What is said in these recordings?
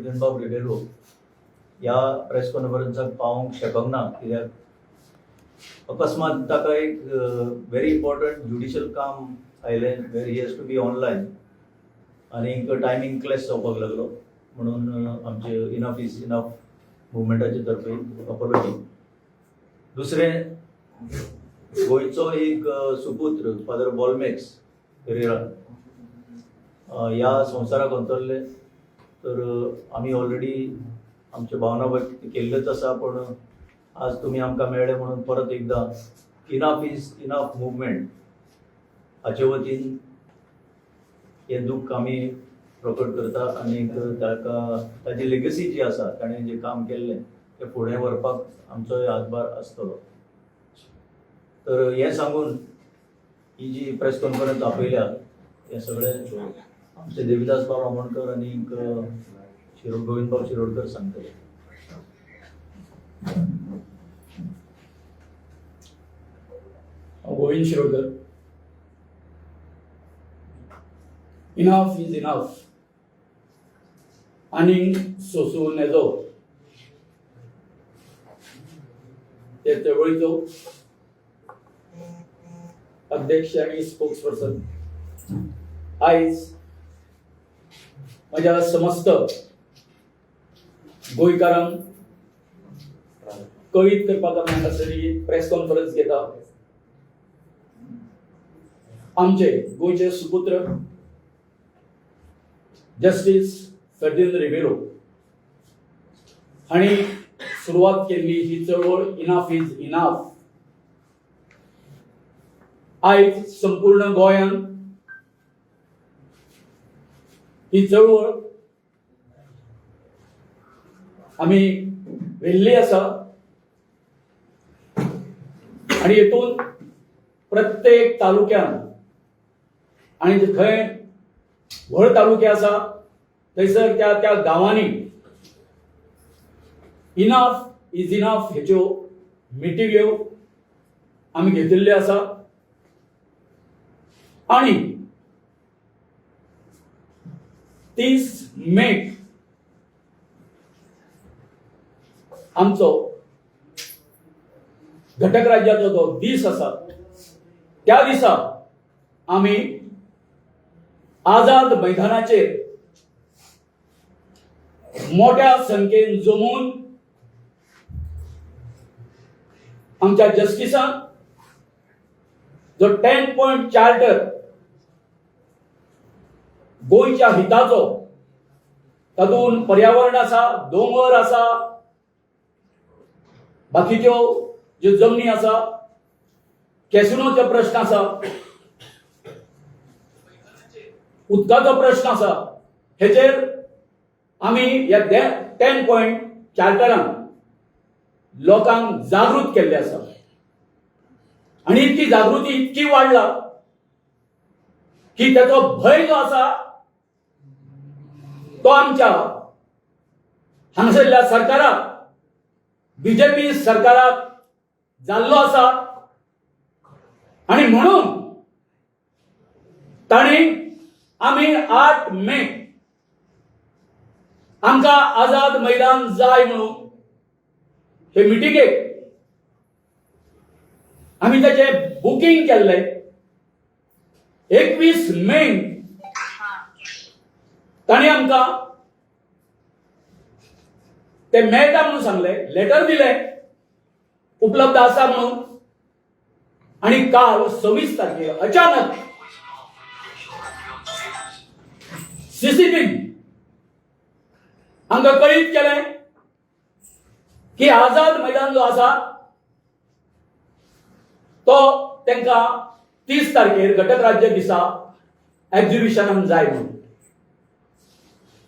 फेर्दिनबाब रिबेलो ह्या प्रेस कॉन्फरन्साक पावोवंक शकना ना, कित्याक अकस्मात ताका एक व्हेरी इम्पॉर्टंट ज्युडिशियल काम आयलें where he has to be online आनी टायमींग क्लॅश जावपाक लागलो, म्हणून आमचे इनफ is enough मुवमेंटाचे तर्फे अपॉलॉजी. दुसरें, गोंयचो एक सुपुत्र फादर बॉलमॅक्स पेरेरा ह्या संवसाराक अंतरले, तर आमी ऑलरेडी आमचे भावना व्यक्त केल्ल्योच आसा, पूण आज तुमी आमकां मेळ्ळे म्हणून परत एकदां इनफ is enough movement हाचे वतीन हें दुख्ख आमी प्रकट करता आनी ताका ताजी लेगसी जी आसा, ताणें जें काम केल्लें तें फुडें व्हरपाक आमचोय हातभार आसतलो. तर हें सांगून ही जी प्रेस कॉन्फरन्स आपयल्या, हें सगळें आमचे देविदास बाब आमोणकर आनी गोविंदबाब शिरोडकर सांगतले. Govind Shirodkar. Enough is enough. आनीक सोंसूं नजो ते चळवळीचो अध्यक्ष आनी स्पोक्स पर्सन. आयज म्हज्या समस्त गोंयकारांक कळीत करपाक आमी हांगासर ही प्रेस कॉन्फरन्स घेता. आमचे गोंयचे सुपुत्र जस्टीस फेर्दिन रिबेलो हांणी सुरवात केल्ली ही चळवळ इनाफ is enough आयज संपूर्ण गोंयांत ही चळवळ आमी व्हेल्ली आसा आनी हेतून प्रत्येक तालुक्यान आनी खंय व्हड तालुके आसा थंयसर त्या त्या गांवांनी इनाफ is enough हेच्यो मिटिंग्यो आमी घेतिल्ल्यो आसा आनी 30 मे आमचो घटक राज्याचो जो दीस आसा त्या दिसा आमी आझाद मैदानाचेर मोठ्या संख्येन जमून आमच्या जस्टिसान जो 10 पॉयंट चार्टर गोंयच्या हिताचो, तातूंत पर्यावरण आसा, दोंगर आसा, बाकीच्यो ज्यो जमनी आसा, कॅसिनोचो प्रश्न आसा, उदकाचो प्रश्न आसा, हेचेर आमी ह्या 10 पॉयंट चार्टरान लोकांक जागृत केल्ले आसा आनी इतकी जागृती इतकी वाडला की ताचो भंय जो आसा तो आमच्या हांगासरल्या सरकाराक, बीजेपी सरकाराक जाल्लो आसा आनी म्हणून तांणी आमी 8 मे आमकां आझाद मैदान जाय म्हणून हे मिटिंगेक आमी ताचें बुकींग केल्लें. 21 मे तांणी आमकां ते मेळटा म्हणून सांगलें, लेटर दिलें उपलब्ध आसा म्हणून, आनी काल 26 तारखेर अचानक सीसीटीव्ही आमकां कळीत केलें की आझाद मैदान जो आसा तो तांकां 30 तारखेर घटक राज्य दिसा एक्झिबिशनाक जाय म्हणून.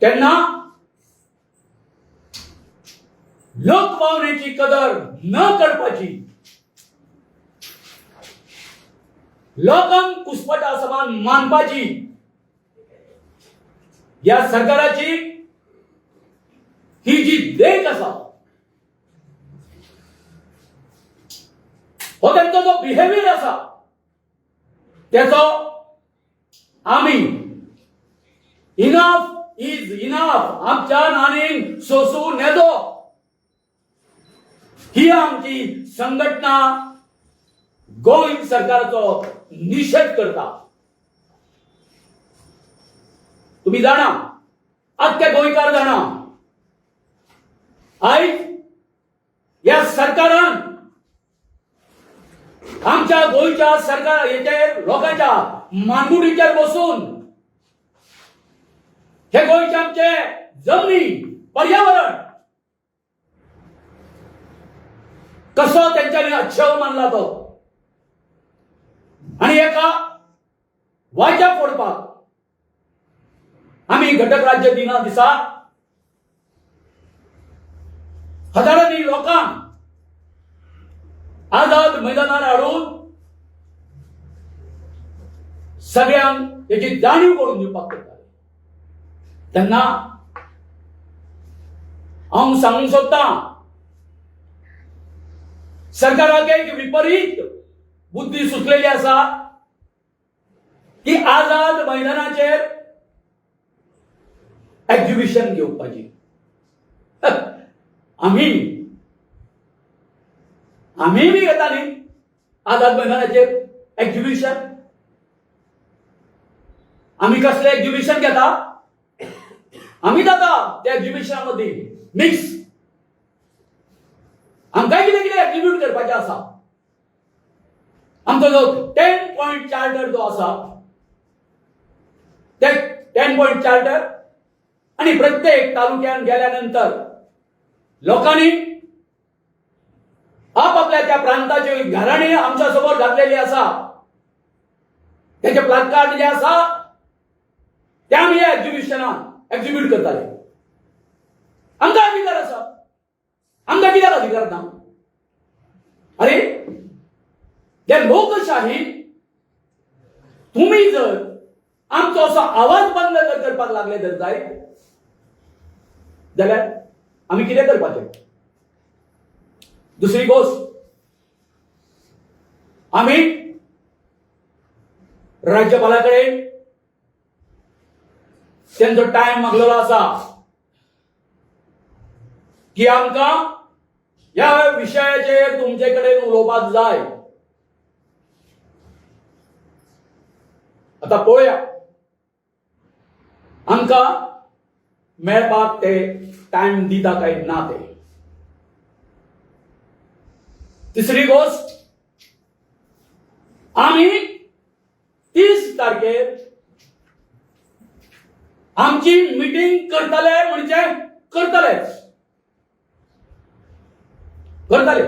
तेन्ना लोकभावनेची कदर न करपाची, लोकांक कुस्पटा समान मानपाची ह्या सरकाराची ही जी देख आसा, हो तांचो जो बिहेवियर आसा त्याचो आमी इनफ Is enough. आमच्यान आनीक सोसूं नेजो. ही आमची संघटना गोंय सरकाराचो निशेध करता. तुम्ही जाणा, आख्खे गोंयकार जाणा, आयज ह्या सरकारान आमच्या गोंयच्या सरकार हेचेर लोकांच्या मानगुटीचेर बसून हे गोंयचे आमचे जमनी, पर्यावरण कसो तेंच्यांनी अच्छेव मानला तो, आनी एका वाचा फोडपाक आमी घटक राज्य दिना दिसा हजारांनी लोकांक आझाद मैदानार हाडून सगळ्यांक तेची जाणीव करून दिवपाक करताले. तेन्ना हांव सांगूंक सोदतां, सरकाराक एक विपरीत बुद्धी सुचलेली आसा की आझाद मैदानाचेर एक्झिबिशन घेवपाची. आमी आमी बी घेता न्ही आझाद मैदानाचेर एक्झिबिशन. आमी कसलें एक्झिबिशन घेता? आमी जाता त्या एक्झिबिशना मदीं मिक्स. आमकांय कितें कितें एक्झिब्यूट करपाचें आसा. आमचो जो 10 पॉयंट चार्टर जो आसा ते 10 पॉयंट चार्टर, आनी प्रत्येक तालुक्यान गेल्या नंतर लोकांनी आपापल्या त्या प्रांताची घराणी आमच्या समोर घातलेली आसा, तेचे प्लाकार्ड जे आसा ते आमी ह्या एक्झिबिशनान एक्झिब्यूट करताले. आमकां अधिकार आसा, आमकां कित्याक अधिकार ना? अरे त्या लोकशाही तुमी जर आमचो असो आवाज बंद जर करपाक लागले जर जायत जाल्यार आमी कितें करपाचें? दुसरी गोश्ट, आमी राज्यपाला कडेन तेंचो टायम मागलेलो आसा की आमकां ह्या विशयाचेर तुमचे कडेन उलोवपाक जाय. आतां पळोवया आमकां मेळपाक ते टायम दिता काय ना ते. तिसरी गोश्ट, आमी 30 तारखेर आमची मिटींग करतले, म्हणजे करतलेच करतले,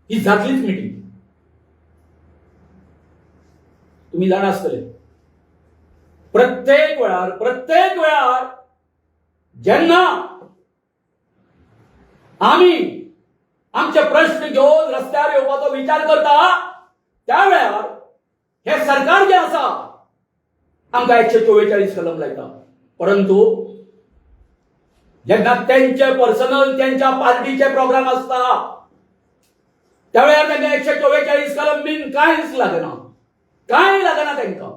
ही जातलीच मिटींग. तुम्ही जाणा आसतले, प्रत्येक वेळार जेन्ना आमी आमचे प्रश्न घेवन रस्त्यार येवपाचो विचार करता त्या वेळार हे सरकार जे आसा आमकां 144 कलम लायता. परंतु जेन्ना तेंचे पर्सनल तेंच्या पार्टीचे प्रोग्राम आसता त्या वेळार तांकां 144 कलम बीन कांयच लागना, कांय लागना तांकां.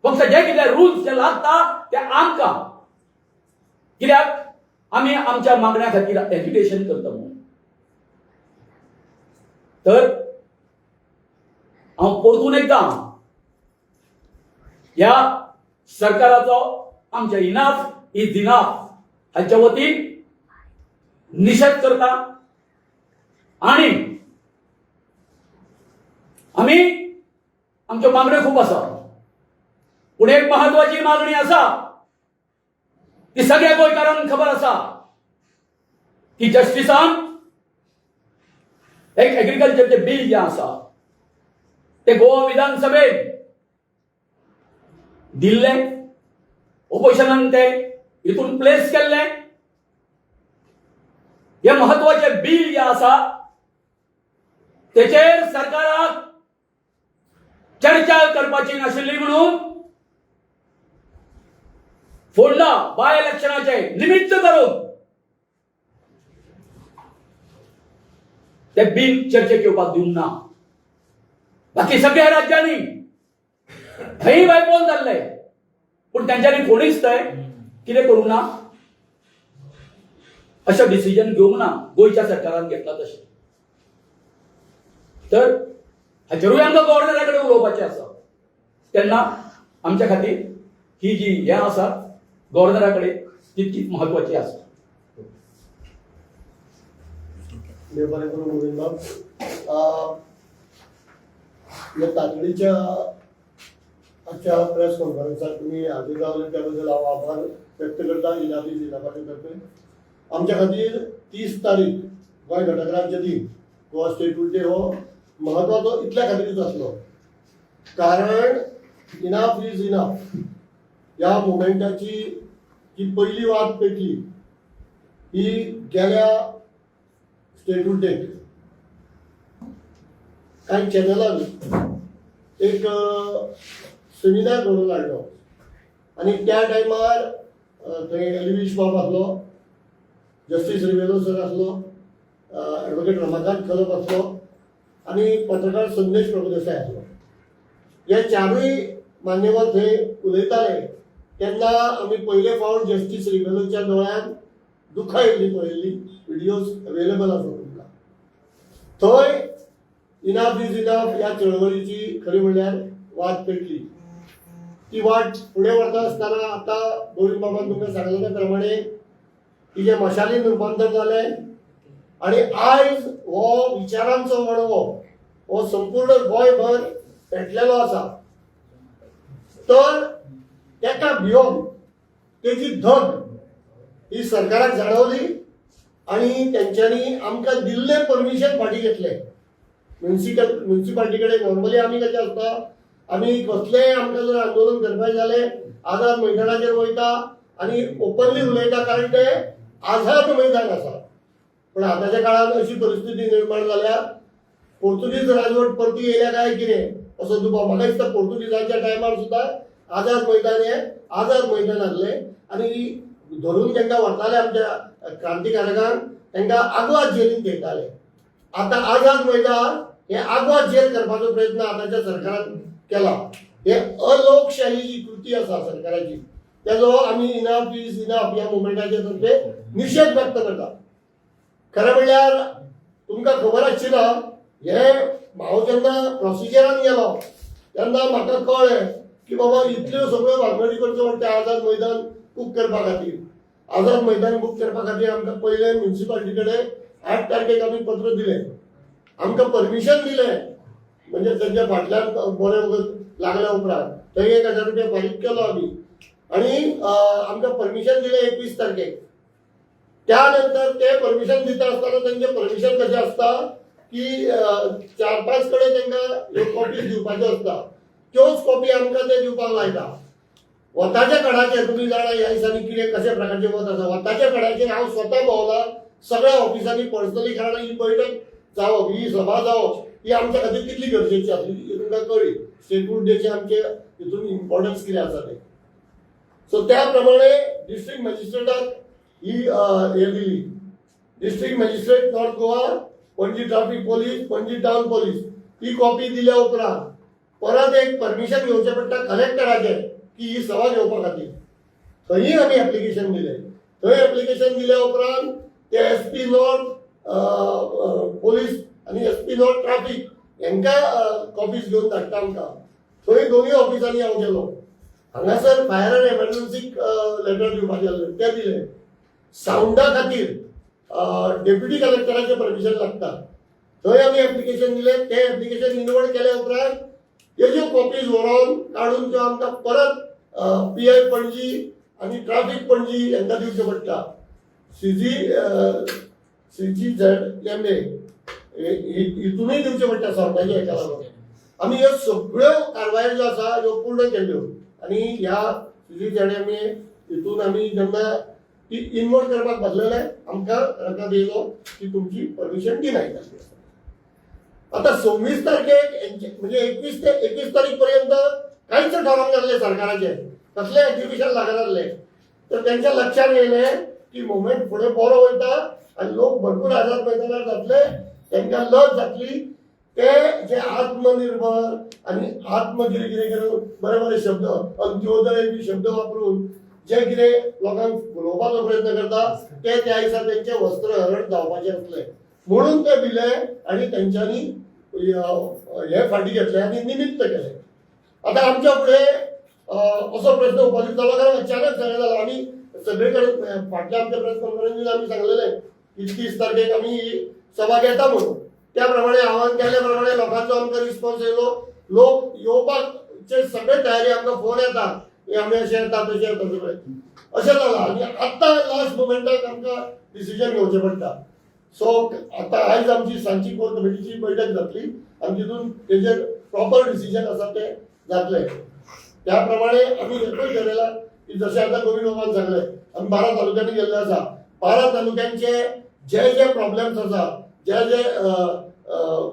फक्त जे कितें रुल्स जे लागता ते आमकां, कित्याक आमी आमच्या मागण्या खातीर एज्युकेशन करता म्हणून. तर हांव परतून एकदां ह्या सरकाराचो आमच्या इनाफ is enough हाच्या वतीन निशेध करता आनी आमी आमच्यो मागण्यो खूब आसा, पूण एक महत्वाची मागणी आसा ती सगळ्या गोंयकारांक खबर आसा की जस्टिसान एक एग्रीकल्चरचे बील जें आसा ते गोवा विधानसभेन दिल्लें, ओपोजिशनान ते हितून प्लेस केल्लें. हे महत्वाचे बील जे आसा तेचेर सरकाराक चर्चा करपाची नाशिल्ली म्हणून फोडला बाय इलेक्शनाचे निमित्त करून ते बील चर्चेक येवपाक दिवंक ना. बाकी सगळ्या राज्यांनी थंय बायपोल जाल्ले, पूण तेंच्यांनी कोणीच थंय कितें करूंक ना, अशें डिसिजन घेवंक ना गोंयच्या सरकारान घेतला तशें. तर हाचेरूय आमकां गव्हर्नरा कडेन उलोवपाचें आसा. तेन्ना आमच्या खातीर ही जी हें आसा गव्हर्नरा कडेन तितकीच म्हत्वाची आसा. देव बरें करूं गोविंदबाब. या तातडीच्या आजच्या प्रेस कॉन्फरन्साक तुमी हाजीर रावले त्या बद्दल हांव आभार व्यक्त करता इनाफ is इनफाचे तर्फे. आमच्या खातीर 30 तारीख गोंय घटक राज्य दीन, गोवा स्टेटहूड डे हो म्हत्वाचो इतल्या खातीरूच आसलो कारण इनाफ is enough ह्या मुवमेंटाची जी पयली वात पेटली ही गेल्या स्टेटहूड डेक कांय चॅनलान एक सेमिनार घडोवन हाडलो आनी त्या टायमार थंय एलवीश बाब आसलो, जस्टीस रिबेलो सर आसलो, एडवोकेट रमाकांत खलप आसलो आनी पत्रकार संदेश प्रभुदेसाय आसलो. हे चारूय मान्यवर थंय उलयताले तेन्ना आमी पयले फावट जस्टीस रिबेलोच्या दोळ्यान दुखां येयल्ली पळयल्ली, व्हिडियोज अवेलेबल आसा तुमकां. थंय इनाफ is enough ह्या चळवळीची खरी म्हणल्यार वाट पेटली. ती वाट फुडें व्हरता आसतना आतां गोविंद बाबान तुमकां सांगलें त्या प्रमाणे तिजें मशालीन रुपांतर जालें आनी आयज हो विचारांचो वणवो हो संपूर्ण गोंयभर पेटलेलो आसा. तर तेका भियोन तेजी धग ही सरकाराक जाणवली आनी तेंच्यांनी आमकां दिल्लें परमिशन फाटीं घेतलें. म्युनिसिपालिटी कडेन नॉर्मली आमी कशें आसता, आमी कसलेंय आमकां जर आंदोलन करपाचें जालें आझाद मैदानाचेर वयता आनी ओपनली उलयता कारण ते आझाद मैदान आसा. पूण आतांच्या काळांत अशी परिस्थिती निर्माण जाल्या, पोर्तुगीज राजवट परती येयल्या काय कितें असो दुबाव म्हाका दिसता. पोर्तुगीजांच्या टायमार सुद्दां आझाद मैदान हें आझाद मैदान आसलें आनी धरून तांकां व्हरताले आमच्या क्रांतिकारकांक, तांकां आगवाद जेलीन थेयताले. आतां आझाद मैदान हे आगवाद जेल करपाचो प्रयत्न आतांच्या सरकारान केला. हे अलोकशाही जी कृती आसा सरकाराची तेजो आमी इनाफ is enough ह्या मुवमेंटाचे तर्फे निशेध व्यक्त करता. खरें म्हणल्यार तुमकां खबर आसची ना, हे हांव जेन्ना प्रोसिजरान गेलो तेन्ना म्हाका कळ्ळें की बाबा इतल्यो सगळ्यो भानगडी करच्यो पडटा आझाद मैदान बूक करपा खातीर. आझाद मैदान बूक करपा खातीर आमकां पयलें म्युनिसिपालिटी कडेन 8 तारखेक आमी पत्र दिलें, आमकां परमिशन दिलें, म्हणजे तेंच्या फाटल्यान बरें वगत लागल्या उपरांत थंय 1000 रुपया फारीक केलो आमी आनी आमकां परमिशन दिलें 21 तारखेक. त्या नंतर ते परमिशन दिता आसतना तेंचें परमिशन कशें आसता की 4-5 कडेन तांकां ह्यो कॉपीज दिवपाच्यो आसता, त्योच कॉपी आमकां ते दिवपाक लायता. वताच्या कडाचेर तुमी जाणा ह्या दिसांनी कितें कशा प्रकारचें वत आसा. वताच्या कडाचेर हांव स्वता भोंवला सगळ्या ऑफिसांनी पर्सनली, कारण ही बैठक जावप, ही सभा जावप ही आमच्या खातीर कितली गरजेची आसली ही तुमकां कळ्ळी. स्टेटहूड डेचे आमचे हितून इम्पॉर्टन्स कितें आसा तें. सो त्या प्रमाणे डिस्ट्रिक्ट मॅजिस्ट्रेटाक ही हे दिली, district magistrate north Goa, Panaji traffic police, Panaji town police ही कॉपी दिल्या उपरांत परत एक परमिशन घेवचें पडटा कलेक्टराचें की ही सभा घेवपा खातीर. थंय आमी एप्लिकेशन दिलें. थंय एप्लिकेशन दिल्या उपरांत ते एस पी नॉर्थ पोलीस आनी एस पी नॉर्थ ट्राफीक हेंकां कॉपीज घेवन धाडटा आमकां. थंय दोनूय ऑफिसांनी हांव गेलो. हांगासर फायर अँड एमर्जन्सीक लेटर दिवपाचें आसलें तें दिलें. सावंडा खातीर डेप्युटी कलेक्टराचें परमिशन लागता, थंय आमी एप्लिकेशन दिलें. तें एप्लिकेशन इनवर्ड केल्या उपरांत तेज्यो कॉपीज व्हरोन काडून त्यो आमकां परत पी I Panaji आनी ट्राफीक पणजी हांकां दिवच्यो पडटा. CGZMA हितूनय दिवचें पडटा सावंडाच्या हेका लागून. आमी ह्यो सगळ्यो कारवायो ज्यो आसा ह्यो पूर्ण केल्ल्यो आनी ह्या CGZMA हितून आमी जेन्ना ती इनवर्ड करपाक बसलेले आमकां रकाद येयलो की तुमची परमिशन डिनाय जाल्ली आसा. आतां 26 तारखेक म्हणजे 21 ते 21 तारीख पर्यंत कांयच थारावंक नासलें सरकाराचें, कसलें एक्झिबिशन लागनासलें. तर तेंच्या लक्षात येयलें की मुवमेंट फुडें बरो वयता आनी लोक भरपूर आझाद मैदानार जातले, तेंकां लज जातली. ते जे आत्मनिर्भर आनी आत्म कितें कितें करून बरे बरे शब्द अंत्योदय बी शब्द वापरून जे कितें लोकांक फुलोवपाचो प्रयत्न करता ते त्या दिसा तेंचें वस्त्रहरण जावपाचें आसलें म्हणून ते भिले आनी तेंच्यांनी हे फाटीं घेतले आनी निमित्त केलें. आतां आमच्या फुडें असो प्रश्न उपस्थित जालो, कारण अचानक सगळें जालां. आमी सगळे कडेन फाटल्या आमच्या प्रेस कॉन्फरन्सीन आमी सांगलेलें की 30 तारखेक आमी ही सभा घेता म्हणून. त्या प्रमाणे आव्हान केल्या प्रमाणे लोकांचो आमकां रिस्पॉन्स येयलो. लोक येवपाचे सगळे तयारी, आमकां फोन येता की आमी अशें येता तशें येता, सगळें अशें जालां. आनी आत्तां लास्ट मुमेंटाक आमकां डिसिजन घेवचें पडटा. सो आतां आयज आमची सांजची कोर कमिटीची बैठक जातली आनी तितून तेजेर प्रॉपर डिसिजन आसा तें जातलें. त्या प्रमाणे आमी एकूच ठरयलां की जशें आतां गोविंद बाबान सांगलें, आमी 12 तालुक्यांनी गेल्ले आसा. 12 तालुक्यांचे जे जे प्रॉब्लेम्स आसा, जे जे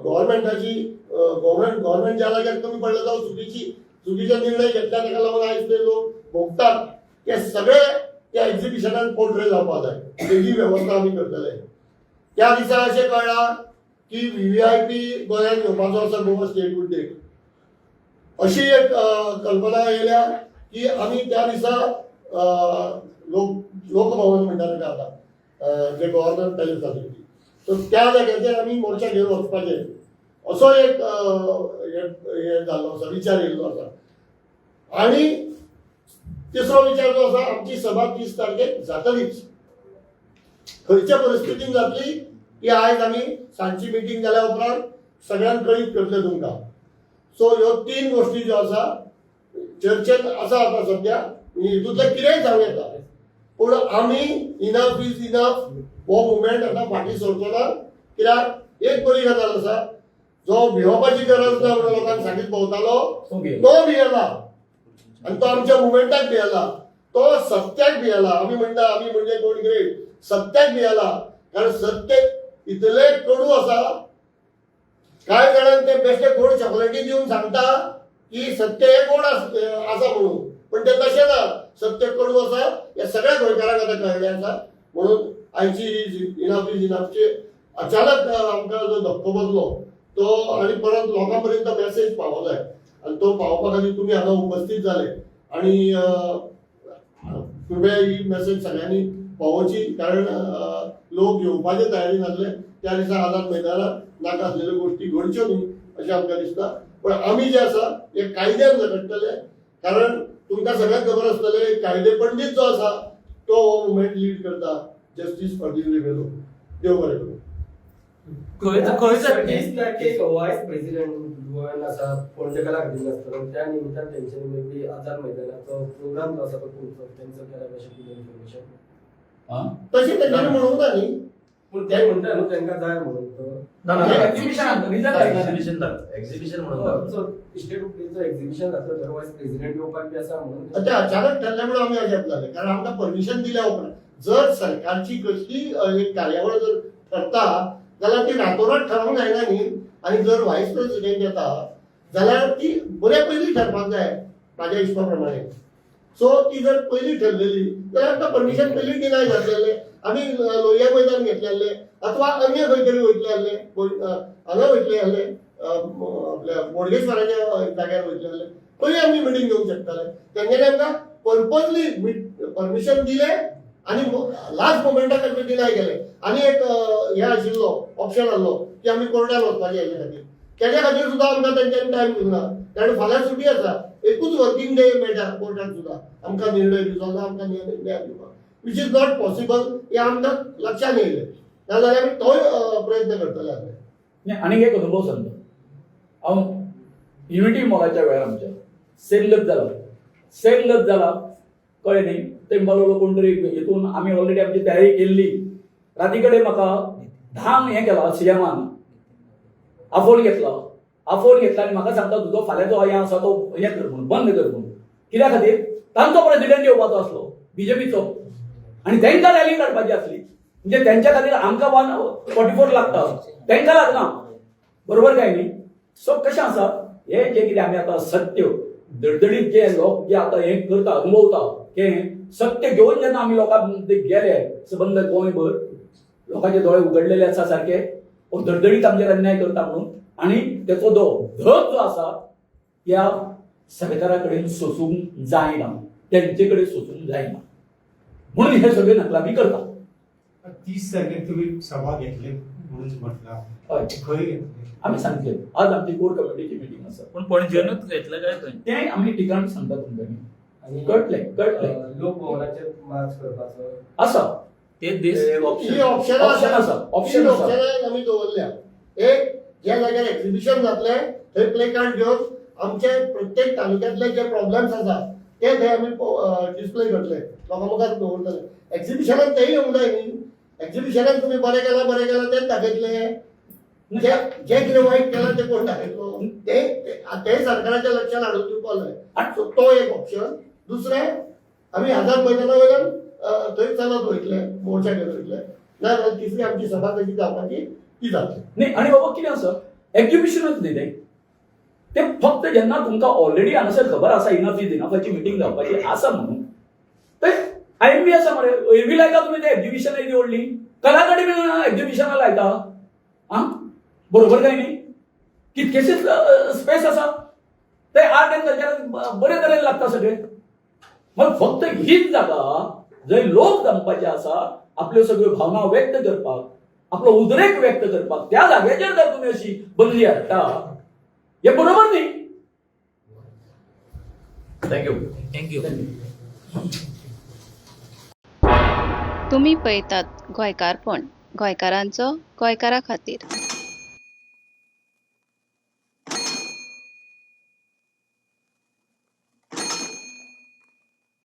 गव्हर्मेंटाची गव्हर्मेंट ज्या जाग्यार कमी पडले जावं चुकीचे निर्णय घेतल्या, ताका लागून आयज ते लोक भोगतात, ते सगळे त्या एक्झिबिशनान पोर्ट्रे जावपाक जाय. तेजी वेवस्था आमी करतले. त्या दिसा अशें कळ्ळां की व्हीव्हीआयपी गोंयांत येवपाचो आसा गोवा स्टेटहूड डे. अशी एक कल्पना येयल्या की आमी त्या दिसा लोकभवन म्हणटा ताका आतां, जे गव्हर्नर पॅलेस आसली ती, सो त्या जाग्याचेर आमी मोर्चा घेवन वचपाचें असो एक हे हे जाल्लो आसा, विचार येयल्लो आसा. आनी तिसरो विचार जो आसा, आमची सभा 30 तारखेक जातलीच, खंयच्या परिस्थितीन जातली ती आयज आमी सांजची मिटींग जाल्या उपरांत सगळ्यांक कळीत करतले तुमकां. सो ह्यो 3 गोश्टी ज्यो आसा चर्चेत आसा आतां सद्या, हितूंतलें कितेंय जावं येता, पूण आमी इनफ is enough हो मुवमेंट आतां फाटीं सरचो ना. कित्याक एक बरी गजाल आसा, जो भिवपाची गरज ना म्हणून लोकांक सांगीत भोंवतालो तो भियेला आनी तो आमच्या मुवमेंटाक भियेला, तो सत्याक भियेला. आमी म्हणटा आमी म्हणजे कोण ग्रेट, सत्याक भियेला, कारण सत्य इतलें कडू आसा. कांय जाणांक ते बेश्टे गोड चॉकलेटी दिवन सांगता की सत्य हें गोड आसा म्हणून, पण तें तशें ना. सत्य कडू आसा हें सगळ्या गोंयकारांक आतां कळ्ळें आसा. म्हणून आयची ही इनफ is इनफची अचानक आमकां जो धक्को बसलो तो आनी परत लोकां पर्यंत मॅसेज पावो जाय आनी तो पावोवपा खातीर तुमी हांगा उपस्थित जाले आनी कृपया ही मॅसेज सगळ्यांनी पावोवची, कारण लोक येवपाचे तयारी नासले त्या दिसा आझाद मैदानार. नाका आसलेल्यो गोश्टी घडच्यो न्ही अशें आमकां दिसता. पण आमी जे आसा हे कायद्यान झगडटले, कारण तुमकां सगळ्यांक खबर आसतलें, कायदे पंडीत जो आसा तो हो मुवमेंट लीड करता, जस्टीस फर्दीन रिबेलो. देव बरें करूं. खंय खंय जातली? 30 तारखेक वायस प्रेसिडेंट गोव्यान आसा, फोंडेकाराक दिवन आसतलो. त्या निमित्तान तेंच्यांनी मे बी आझाद मैदानाचो प्रोग्राम जो आसा तो कॅन्सल केला अशें कितें इन्फॉर्मेशन. तशें तेंच्यांनी म्हणूंक ना न्ही. पूण ते म्हणटा न्हू तेंकां जाय म्हणून तो. ना ना, एक्झिबिशन रिजन एक्झिबिशन दाखय, एक्झिबिशन म्हणून दाखय. सो स्टेट डेचो एक्झिबिशन जातलो थंय वायस प्रेसिडेंट येवपाक बी आसा म्हणून. ते अचानक ठरले म्हणून आमी अजाप जाले, कारण आमकां परमिशन दिल्या उपरांत जर सरकारची कसली एक कार्यावळ जर ठरता जाल्यार ती रातोरात ठरोवंक जायना न्ही. आनी जर वायस प्रेसिडेंट येता जाल्यार ती बऱ्या पयलीं ठरपाक जाय म्हाज्या हिशोबा प्रमाणे. सो ती जर पयलीं ठरलेली जाल्यार आमकां परमिशन पयलीं डिनाय जातलेलें. आमी लोहिया मैदान घेतलेलें अथवा अन्य खंय तरी वयतले आहले, हांगा वयतले आहले, आपल्या बोडगेश्वराच्या जाग्यार वयतले आहले, खंय आमी मिटींग घेवंक शकताले. तेंगेले आमकां पर्पजली परमिशन दिलें आनी लास्ट मोमेंटाक आमी डिनाय केलें. आनी एक हें आशिल्लो ऑप्शन आहलो की आमी कोर्टान वचपाचें हेजे खातीर, तेज्या खातीर सुद्दां आमकां तेंच्यांनी टायम दिवंक ना, कारण फाल्यां सुटी आसा, एकूच वर्किंग डे मेळटा कोर्टान सुद्दां आमकां निर्णय दिवचो जावं आमकां न्याय दिवपाक, which is not possible हें आमकां लक्षांत येयलें. नाजाल्यार आमी तोय प्रयत्न करतले आसले. आनीक एक अनुभव सांगता हांव. युनिटी मॉलाच्या वेळार आमच्या सेम गत जाला, सेम गत जाला, कळ्ळें न्ही. ते म्हणपाक लागलो कोण तरी हितून आमी ऑलरेडी आमची तयारी केल्ली. राती कडेन म्हाका 10क हें केला, सीएमान आफोवन घेतलो, आफोवन घेतला आनी म्हाका सांगता तुजो फाल्यां जो हें आसा तो हें कर म्हणून, बंद कर म्हणून. कित्या खातीर? तांचो प्रेसिडेंट येवपाचो आसलो बीजेपीचो आनी तांकां रॅली काडपाची आसली. म्हणजे तेंच्या खातीर आमकां 144 लागता, तांकां लागना, बरोबर काय न्ही? सो कशें आसा हे जे कितें आमी आतां सत्य दडदडीत जे लोक जे आतां हें करता अनुभवता ते सत्य घेवन जेन्ना आमी लोकांक गेले सबंद गोंयभर लोकांचे दोळे उगडलेले आसा सारके, हो दडदडीत आमचेर अन्याय करता म्हणून, आनी तेचो जो धग जो आसा त्या सरकारा कडेन सोसूंक जायना, तेंचे कडेन सोसूंक जायना. म्हणून हे सगळे नकलामी करता. 30 तारखेर तुम्ही सभा घेतली म्हणून म्हटला, हय. खंय घेतली? आमी सांगले, आज आमची कोर कमिटीची मिटींग आसा. पूण पणजेनूच घेतलं काय खंय? तें आमी ठिकाण सांगता तुमकां. आनी कळटलें, कळटलें. लोकभवनाचेर मार्च करपाचो आसा. तेच दीस. एक ही ऑप्शन. ऑप्शनां Option आसा, option तीन आसा. ऑप्शनां आमी दवरल्या. एक, ज्या जाग्यार एक्झिबिशन जातलें थंय प्ले कार्ड घेवन आमचे प्रत्येक तालुक्यांतले जे प्रॉब्लेम्स आसा ते थंय आमी डिस्प्ले करतले, लोकां मुखार दवरतले. एक्झिबिशनान तेय येवंक जाय न्ही. एक्झिबिशनान तुमी बरें केलां, बरें केलां तेच दाखयतले, जे जे कितें वायट केलां तें कोण दाखयतलो? ते ते सरकाराच्या लक्षात हाडून दिवपाक जाय. सो तो एक ऑप्शन. दुसरें, आमी आझाद मैदाना वयल्यान थंय चलत वयतले, मोर्चा घेवन वयतले. ना जाल्यार तिसरी आमची सभा कशी जावपाची ती जातली. न्ही, आनी बाबा कितें आसा, एक्झिबिशनूच न्ही तें, तें फक्त जेन्ना तुमकां ऑलरेडी हांगासर खबर आसा इनफ is इनफाची मिटींग जावपाची आसा म्हणून, ते I am बी आसा मरे, हय बी लायता तुमी तें एक्झिबिशन येदी व्हडली कला अकादमी एक्झिबिशनां लायता. आं, बरोबर काय न्ही? कितकेशेच स्पेस आसा, ते आर्ट एंड कल्चर बरे तरेन लागता सगळे. मग फक्त हीच जागा जंय लोक जमपाचे आसा, आपल्यो सगळ्यो भावना व्यक्त करपाक, आपलो उदरेक व्यक्त करपाक, त्या जाग्याचेर जर तुमी अशी बंदी हाडटा, हे बरोबर न्ही. Thank you. Thank you. तुमी पळयतात गोंयकारपण, गोंयकारांचो गोंयकारा खातीर.